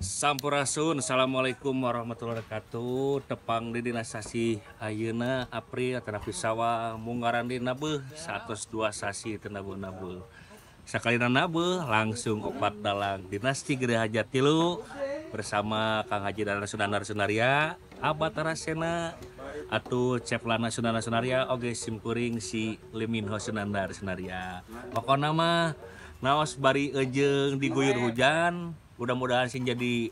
Sampurasun, assalamualaikum warahmatullahi wabarakatuh. Tepang di dina sasih ayeuna April terapi sawah munggaran dina beuh 102 sasih teu nabuh-nabuh. Sakalina nabuh langsung opat dalang dinasti Gede Hajat Tilu bersama Kang Haji Dana Sunandar Sunaria, Abatara Sena atau Ceplana Sunandar Sunaria oge simkuring si Liminho Sunandar Sunaria. Pokona mah naos bari ejeung diguyur hujan. Mudah-mudahan sing jadi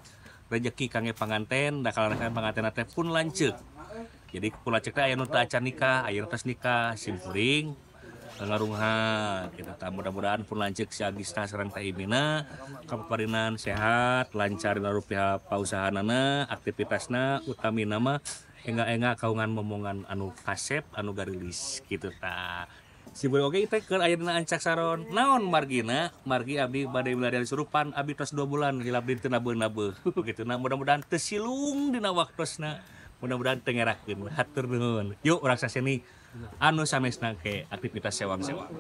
rezeki kangge panganten, da kalarakan panganten teh pun lanceuk. Jadi pun lanceuk teh aya nu teu acan nikah, aya nu tos nikah, simkuring ngarunghat kitu tah. Mudah-mudahan pun lanceuk si Agista sareng Teh Imina kapaparinan sehat, lancar dina rupiah pausahaanana, aktivitasna, utamina mah enga-enga kaungan momongan anu kasep, anu garilis kitu tah. Si boy oge teh keur aya dina ancak saron. Naon margina? Margi abdi bade milarian surupan, abdi tos 2 bulan hilap di teu nabeun-nabeun. Gitu nah, mudah-mudahan teu silung dina waktosna. Mudah-mudahan teu ngerakeun. Hatur nuhun. Yuk urang saseni anu sanesna ke aktivitas sewang-sewang.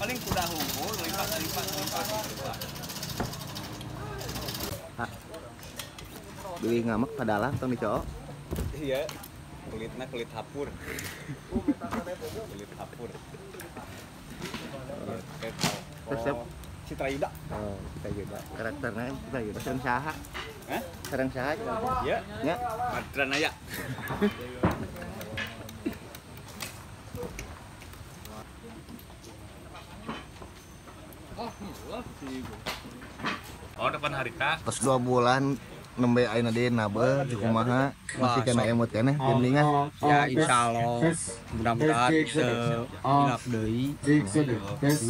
Paling kuda unggul, lipat. Beli ngamek padalang tong dicok. Iya, kulitnya kulit hapur. Kulit hapur. Resep Citra Yuda. Oh, Citra Yuda. Karakternya Citra Yuda. Sareng saha? Hah? Sareng saha? Iya. Nya. Madranaya. Oh, depan harita. Tos 2 bulan nembe ayeuna deui nabeul kumaha masih kena emot keneh geuningan. Ya insyaallah mudah-mudahan hilap deui.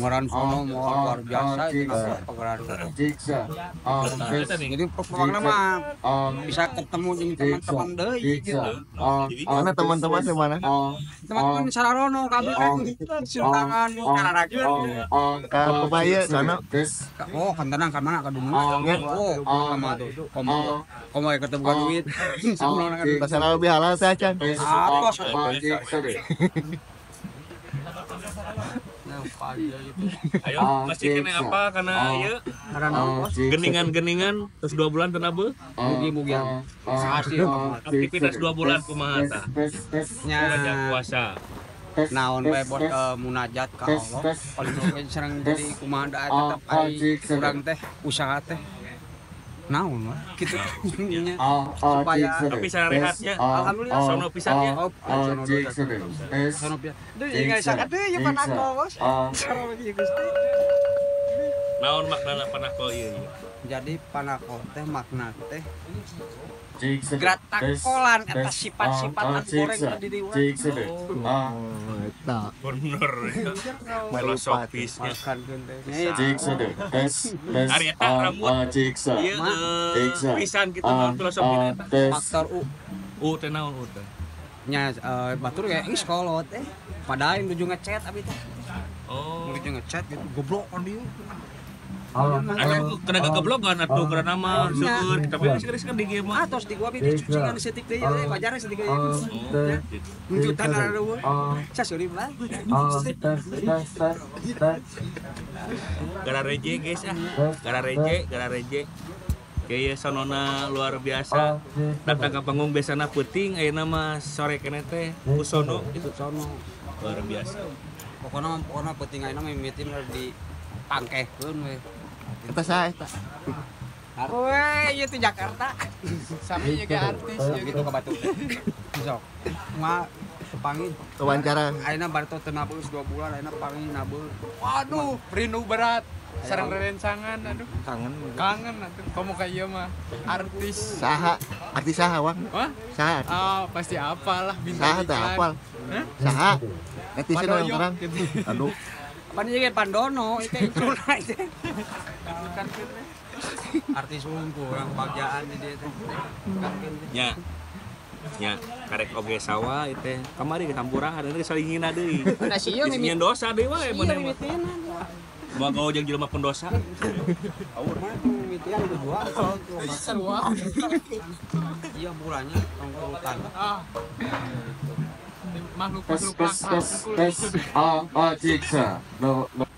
Ngoran sono moal luar biasa itu pagelaran. Jadi pokokna mah bisa ketemu jeung teman-teman deui gitu. Mana teman-teman di mana? Teman-teman Sararono kabeh kan tangan kararakeun. Ka Pepaya sono. Oh, kan tenang ka mana ka Dunung. Oh, sama tuh. Komo komo ketemu duit. Pasal lebih halal teh acan. Apa? Ayo, pasti kena apa karena ieu geningan-geningan terus 2 bulan teu nabeul. Mugi-mugi hasil aktivitas 2 bulan kumaha tah? Nya puasa. Naon we bos munajat ka Allah. Paling oge sareng jadi kumaha da tetep ari urang teh usaha teh. Naon mah kitu nya supaya tapi sarehatnya alhamdulillah sono pisannya. Sono sono pisan. Deui ingat sakat deui panako bos. Sareng Gusti. Naon maknana panako ieu? Jadi panako teh makna teh gratakolan eta sifat-sifat anu goreng di diri urang. Oh, eta. Bener. Filosofisnya. Ari eta rambut. Ieu pisan kitu mah filosofi eta. Faktor U. U teh naon U teh? Nya batur ge geus kolot teh. Padahal nuju ngechat abi teh. Oh. Nuju ngechat gitu goblok kan dieu. Anu kena gegeblogan atuh karena mah seueur tapi geus kan di ieu mah. Atos di gua bi dicucingan setik deui wajar setik deui. Nunjutan ada eueuh. Sasuri mah. Gara reje guys ah. Gara reje, gara reje. Kayak sonona luar biasa. Datang ke panggung biasana peuting ayeuna mah sore keneh teh kusono itu sono. Luar biasa. Pokona peuting ayeuna mimitin di pangkehkeun we. Eta saha eta? Weh, ieu teh Jakarta. Sami juga artis gitu ke Batu. Sok. Mah panggil wawancara. Ayeuna baru teu nabeul 2 bulan ayeuna panggil nabeul. Waduh, rindu berat. Sareng rerencangan aduh. Kangen. Kangen atuh. Komo ka ieu mah artis. Saha? Artis saha, Wang? Hah? Saha? Ah, pasti apalah bintang. Saha teh apal? Saha? Netizen orang terang. Aduh. Pan ieu Pandono itu icuna itu. Artis unggul orang bagjaan di dieu teh. Nya. Nya, karek oge sawah ieu teh. Kamari ke Hampura ada geus salingina deui. Nah, sieun dosa deui wae mun mah. Moal gaul jeung jelema pendosa. Aur mah mimitian dijual. Sarua. Iya bulannya tongkol hutan. Ah. Makhluk Tes makhluk tes langka. tes tes A A ciksa. Lo lo.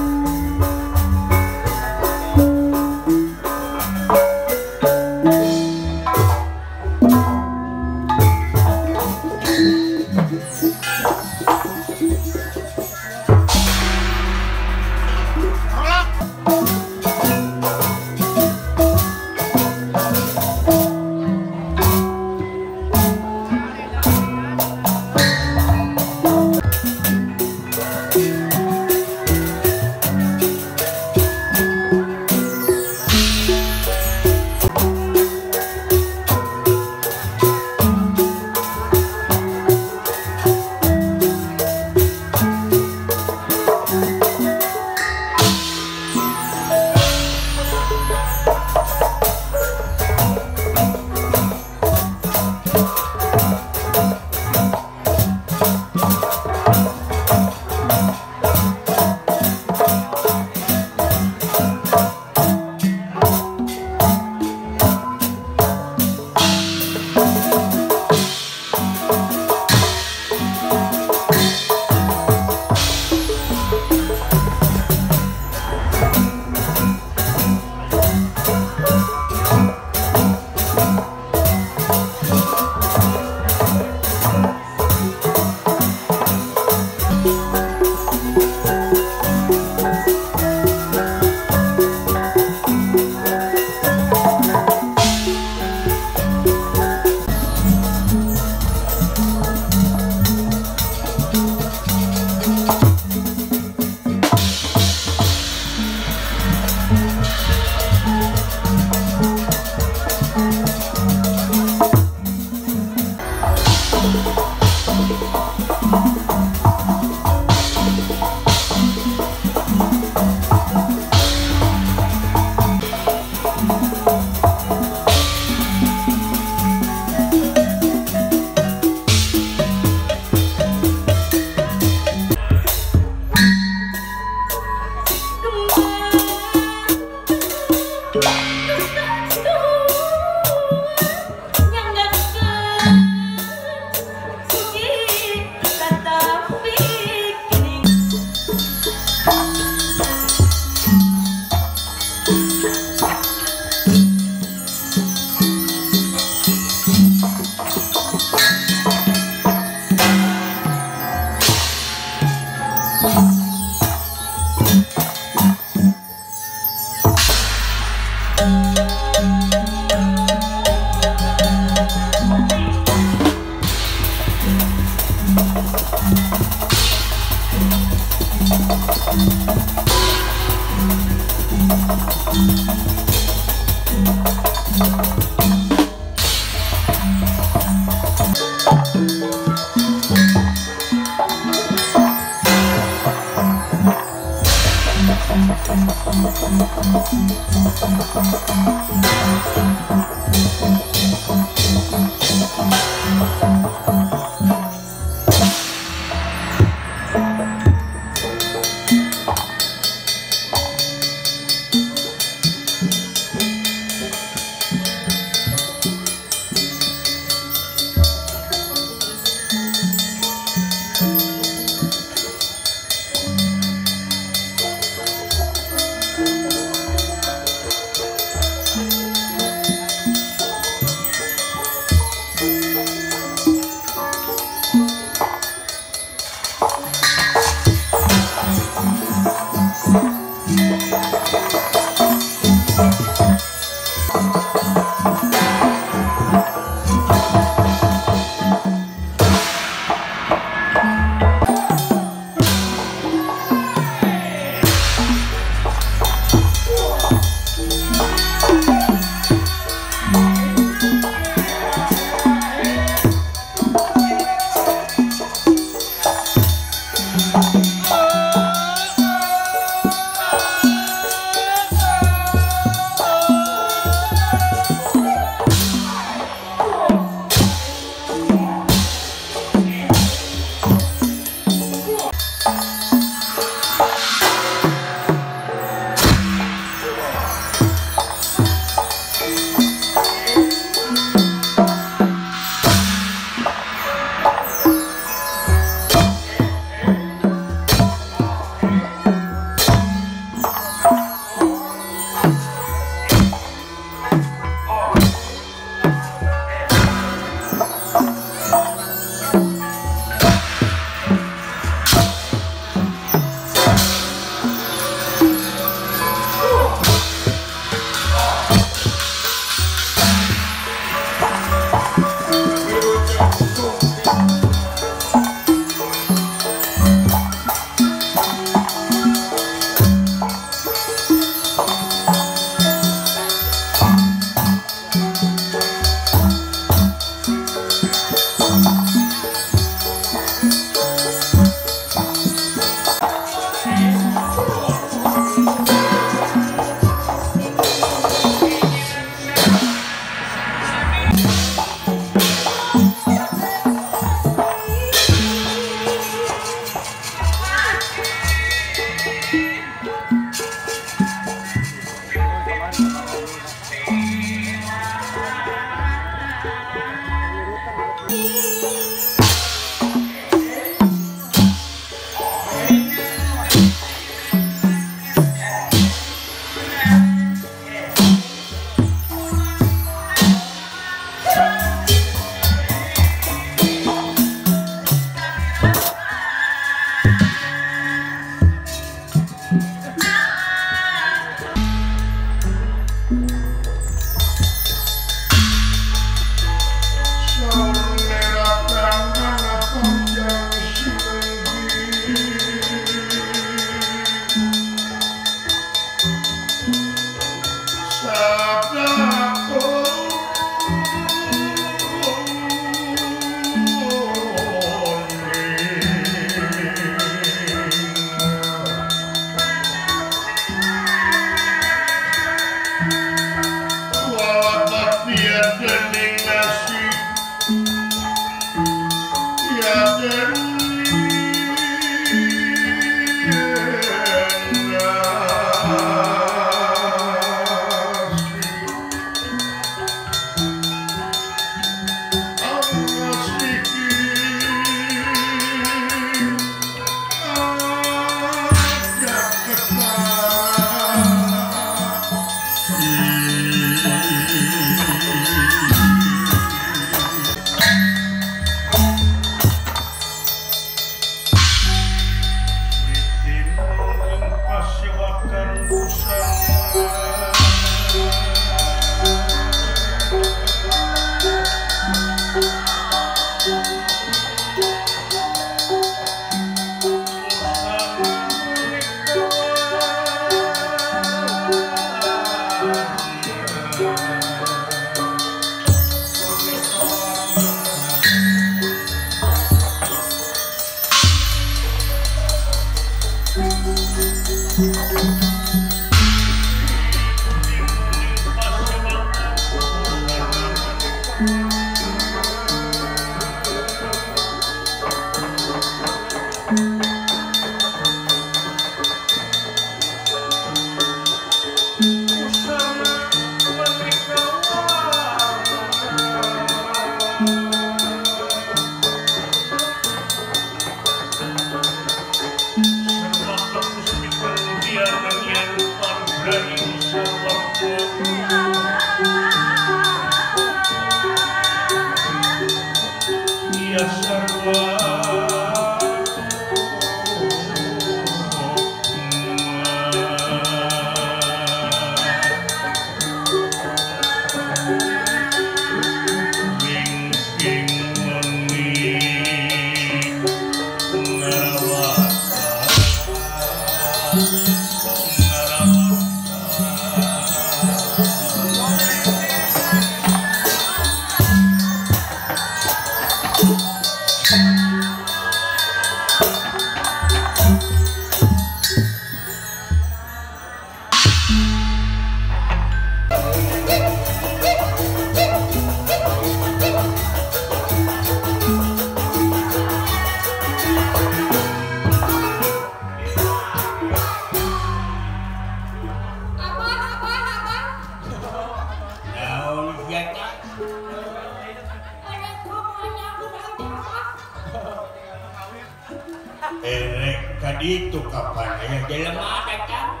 Itu kapan ya jelema datang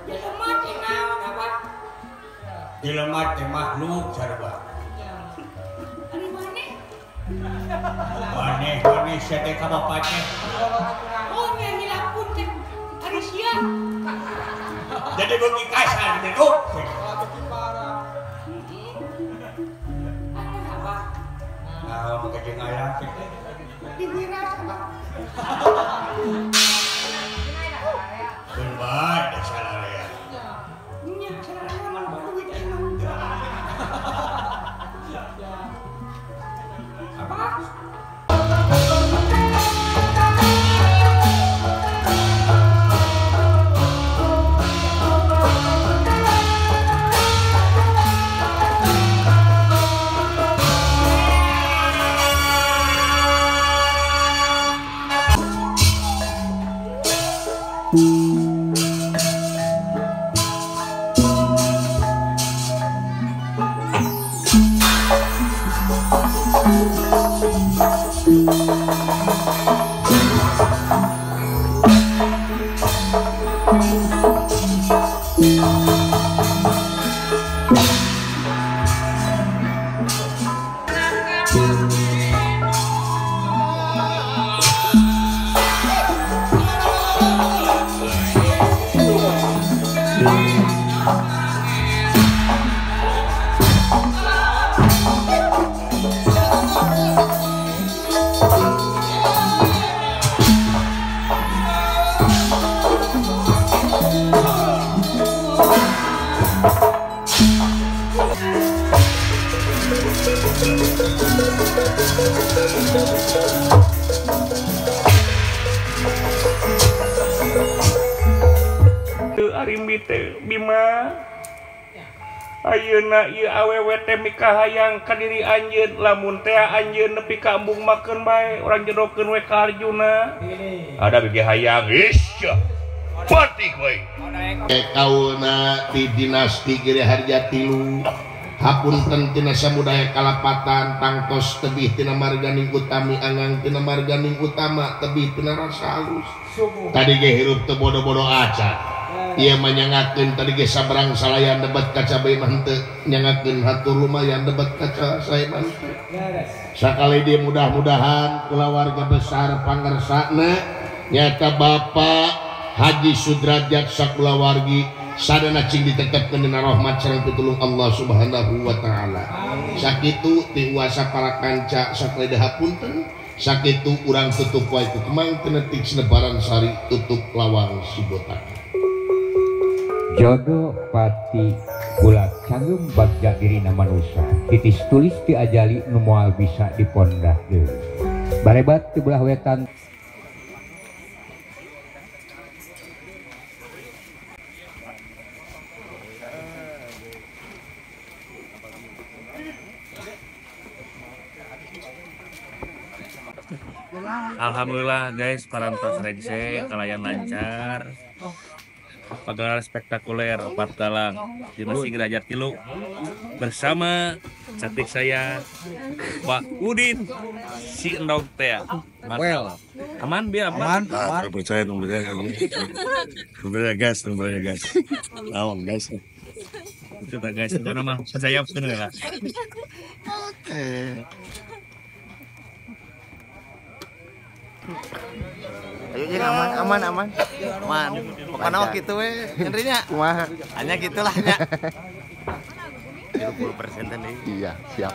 jelema teh naon abah jelema teh makhluk sarua ari maneh maneh maneh sia teh ka bapak teh oh nya ngilapun teh ari sia jadi beuki kasar teh tuh abah nah make jeung aya teh diwiras abah. Baik, salah ya. Nya salah mah duit aing. Apa? Bima ayeuna ieu awewe teh mikahayang ka diri anjeun lamun teh anjeun nepi ka embung makeun bae urang jodohkeun we ka Arjuna ada bigi hayang isya patih we kauna ti dinasti Giri Harja tilu hapunten tina samudaya kalapatan tangtos tebih tina marganing utami angang tina marganing utama tebih tina rasa alus tadi ge hirup teu bodo-bodo acan. Ia menyangakeun tadi ge sabrang salayan debat kaca bae mah henteu nyangakeun hatur lumayan debat kaca sae mah henteu. Sakali dia mudah-mudahan kulawarga besar pangersana nyata Bapak Haji Sudrajat sakulawargi sadana cing ditetepkeun dina rahmat sareng pitulung Allah Subhanahu wa taala. Sakitu tiwasa para kanca sakali hapunten sakitu urang tutup wae ku kemang tenetik senebaran sari tutup lawang si botak. Jodoh pati kula canggem bagja dirina manusa titis tulis ti ajali nu moal bisa dipondah deui barebat ti belah wetan. Alhamdulillah guys, parantos rengse kalayan lancar. Pagelaran spektakuler opat dalang Dinasti Derajat Tilu bersama cantik saya Pak Udin si Endog teh. Well, aman biar aman. Aman. Percaya dong, percaya. Percaya guys, percaya guys. Naon guys. Itu tak guys, itu nama percaya bener lah. Oke. Ayo jeung aman aman aman. Aman. Pokoknya mah kitu we, Henry-nya. Kumaha? Hanya gitulah nya. 30% tadi. Iya, siap.